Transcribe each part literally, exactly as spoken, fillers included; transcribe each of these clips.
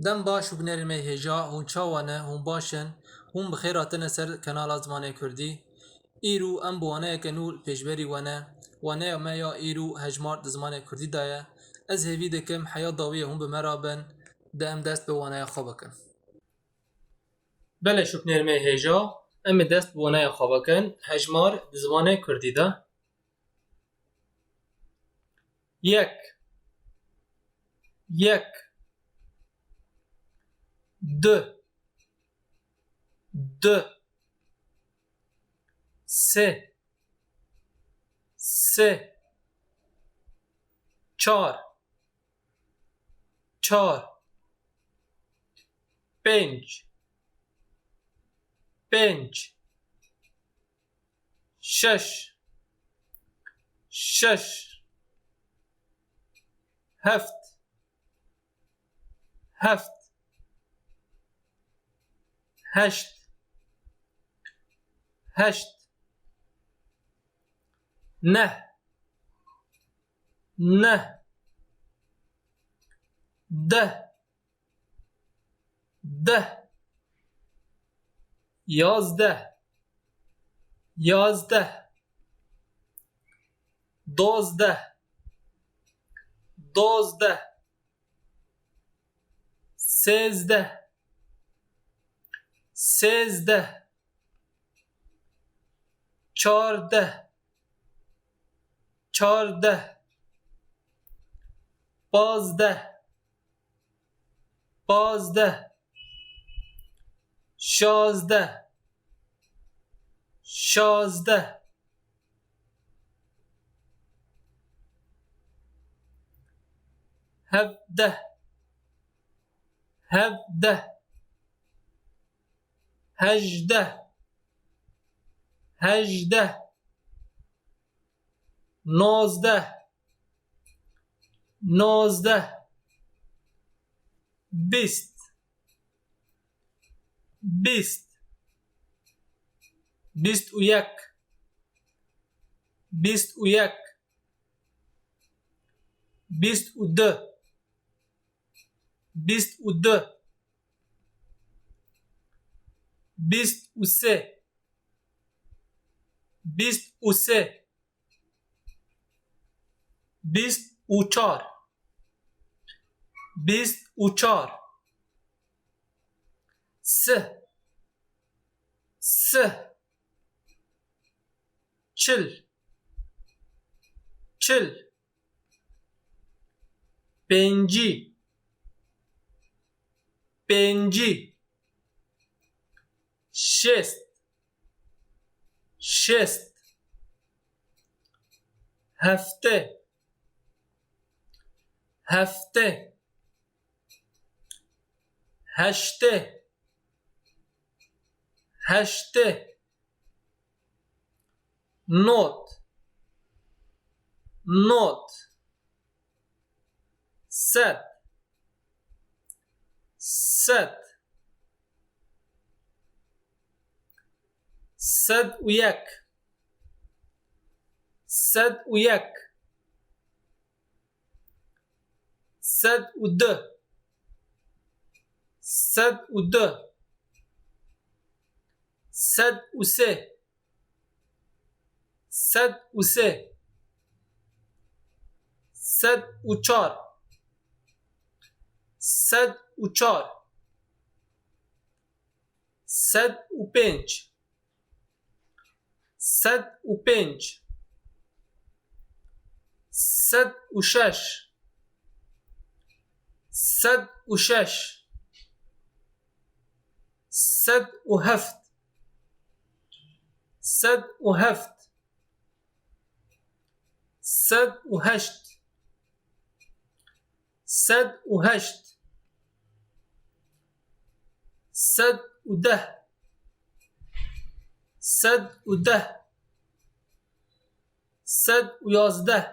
Dem baş û binêrên me hêja, hûn çawa ne, hûn baş in, hûn bi xêr hatine ser kanala Zimanê Kurdî. Îro em bi waneyeke nû li pêşberî we ne. Waneya me ya îro hejmar di zimanê Kurdî de ye. Ez hêvî dikim heya dawiyê hûn bi me re bin, de em dest bi waneya xwe bikin. Belê şûbnêrê me hêja, em ê dest bi waneya xwe bikin, hejmar di zimanê Kurdî de. Yek. Yek. Du. Du. Sê. Sê. Çar. Çar. Pênc. Pênc. Şeş. Şeş. Heft. Heft. Heşt. Heşt. Neh. Neh. Deh. Deh. Yazdeh. Yazdeh. Dozdeh. Dozdeh. Sêzdeh. Sêzdeh. Çardeh. Çardeh. Pazdeh. Pazdeh. Şazdeh. Şazdeh. Hevdeh. Hevdeh. Hejdeh. Hejdeh. Nozdeh. Nozdeh. Bîst. Bîst. Bîst û yek. Bîst û yek. Bîst û du. Bîst û du. Bîst û sê. Bîst û sê. Bîst û çar. Bîst û çar. Sih. Sih. Çil. Çil. Pêncî. Pêncî. Şêst. Şêst. Heftê. Heftê. Heştê. Heştê. Not. Not. Sed. Sed. Sed û yek. Sed û yek. Sed û du. Sed û du. Sed û sê. Sed û sê. Sed û çar. Sed û çar. Sed û pênc. Sed û pênc. Sed û şeş. Sed û şeş. Sed û heft. Sed û heft. Sed û heşt. Sed û heşt. Sed û deh. Sed û deh. Sed û yazdeh.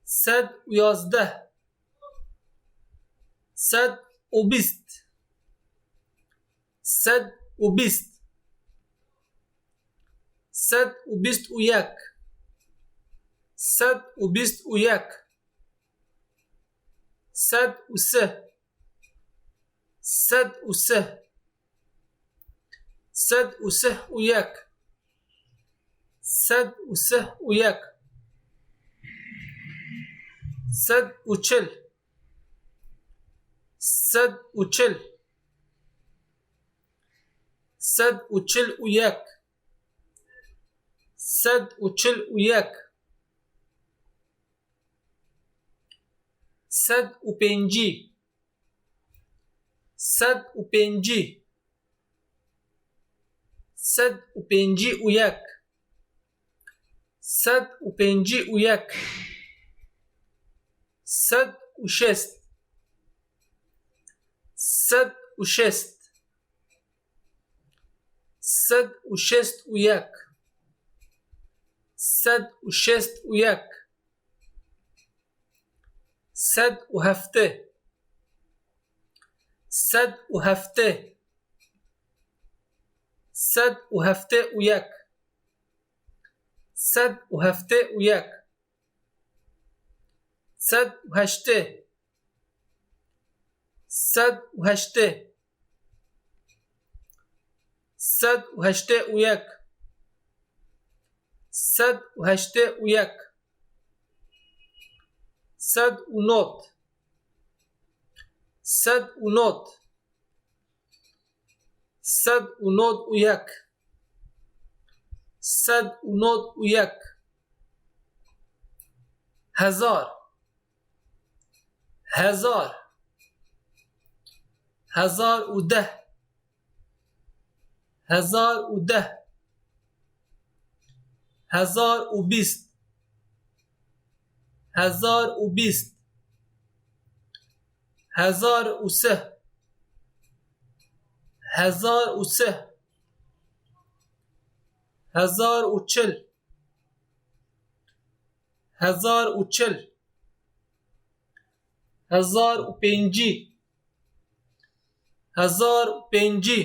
Sed û yazdeh. Sed û bîst. Sed û bîst. Sed û bîst û yek. Sed û bîst û yek. Sed û sih. Sed û sih. Sed û sih û yek. Sed û sih û yek. Sed û çil. Sed û çil. Sed û çil û yek. Sed û çil û yek. Sed û pêncî. Sed û pêncî. Sed û pêncî û yek. Sed û pêncî û yek. Sed û şêst. Sed û şêst. Sed û şêst û yek. Sed û şêst û yek. Sed û heftê. Sed û heftê. Sed û heftê û yek. Sed û heftê û yek. Sed û heştê. Sed û heştê. Sed û heştê û yek. Sed û heştê û yek. Sed û nod. Sed û nod. Sed û nod û yek. Sed û nod û yek. Hezar. Hezar. Hezar û deh. Hezar û deh. Hezar û bîst. Hezar û bîst. Hezar û sih. Hezar û sih. Hezar û çil. Hezar û çil. Hezar û pêncî. Hezar û pêncî.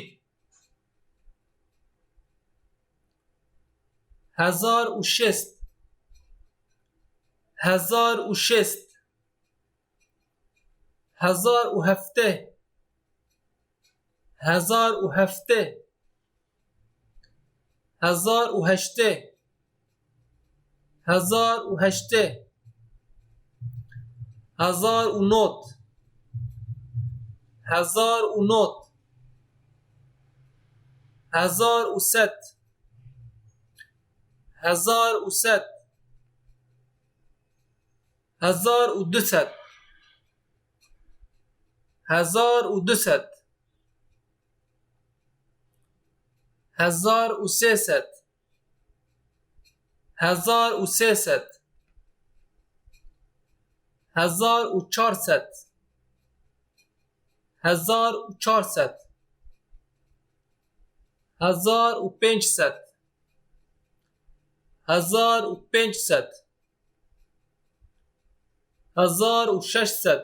Hezar û şêst. Hezar û şêst. Hezar û heftê. Hezar û heftê. Hezar û heştê. Hezar û heştê. Hezar û nod. Hezar û nod. Hezar û sed. Hezar û sed. Hezar û du sed. Hezar û du sed. Hezar û sê sed. Hezar û sê sed. Hezar û çar sed. Hezar û çar sed. Hezar û pênc sed. Hezar û pênc sed. Hezar û şeş sed.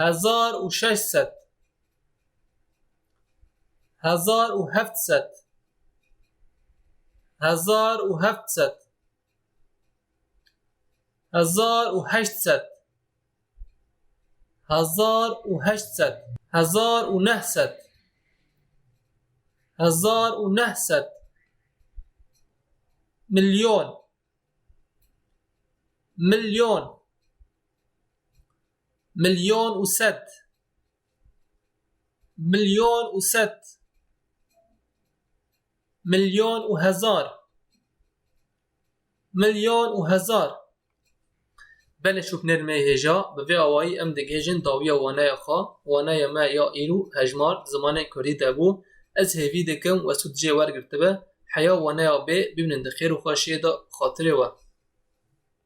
Hezar û şeş sed. Hezar û heft sed. Hezar û heft sed. Hezar û heşt sed. Hezar û heşt sed. Hezar û neh sed. Hezar û neh sed. Milyon. Milyon. Milyon û sed. Milyon û sed. Milyon û hezar. Milyon û hezar. Belê şûbnêr me hêja, bi vê awayî em digihêjin dawiya waneya xwe. Waneya me ya îro hejmar zimanê kurdî de bû. Ez hêvî dikim we sûd jê wergirtibe. Heya waneya bê bimînin di xêr û xweşiyê de xatirê we.